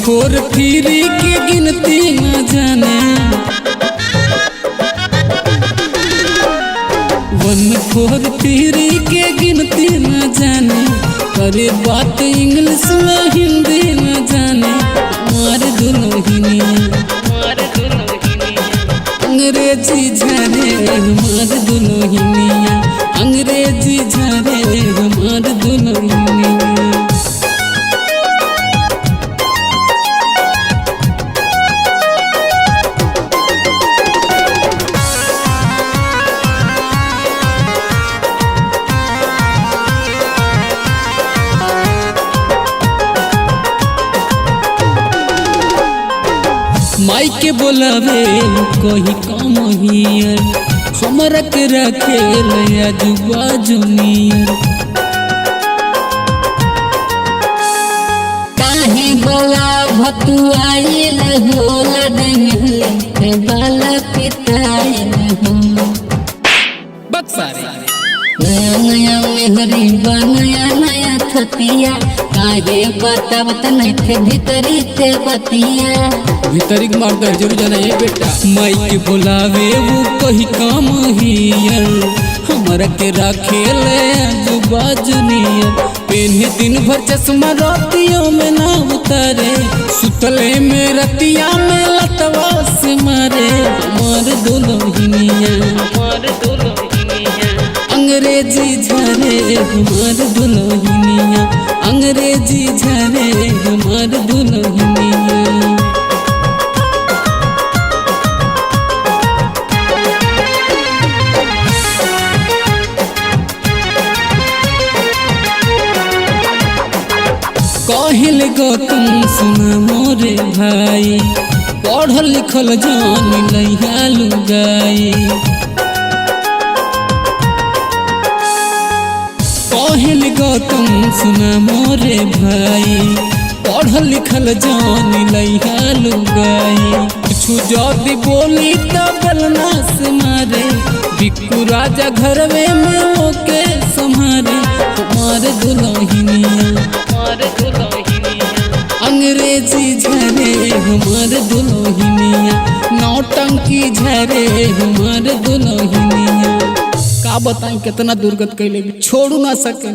4 3 के गिनती न जाने। 1 4 3 के गिनती न जाने, करे बात इंग्लिश में हिंदी न जाने। हमार दुल्हनिया अंग्रेजी झारे, हमार दुल्हनिया अंग्रेजी झारे, हमार दुल्हनिया। माई के बोलावे कही कम here, हमरा के रखे आजू बाजू नियर। काहे बला भतुआइल हो लडंगले बाला पिताइल हो। बक्सारे नया नया मेहरी बा नया नया थतिया, काहे बतावत नइखे भीतरी ते बतिया। भीतरी के मार दे जरूर जाना ये बेटा। माई के बोलावे वो कही कम here, हमरा के रखे आजू बाजू नियर। पेन्हे दिन भर चश्मा रातियों में ना उतारे, सुतले में रतिया में लतवा से मारे। हमार दुल्हनिया अंग्रेजी झारे, हमार दुल्हनिया अंग्रेजी झारे, हमार दुल्हनिया। कहिल गौतम सुना मोरे भाई, पढ़ल लिखल जान लैया लुगाई। कहिल गौतम सुना मोरे भाई, पढ़ल लिखल जान लैया लुगाई। कुछ जदि बोली तो बेलना से मारे, बिक्कू राजा घरवे में ओके संहारे। हमार दुल्हनिया अंग्रेजी झारे, हमार दुल्हनिया नौटंकी झारे, हमार दुल्हनिया। का बताई कितना दुर्गत कैले, छोड़ू ना सके।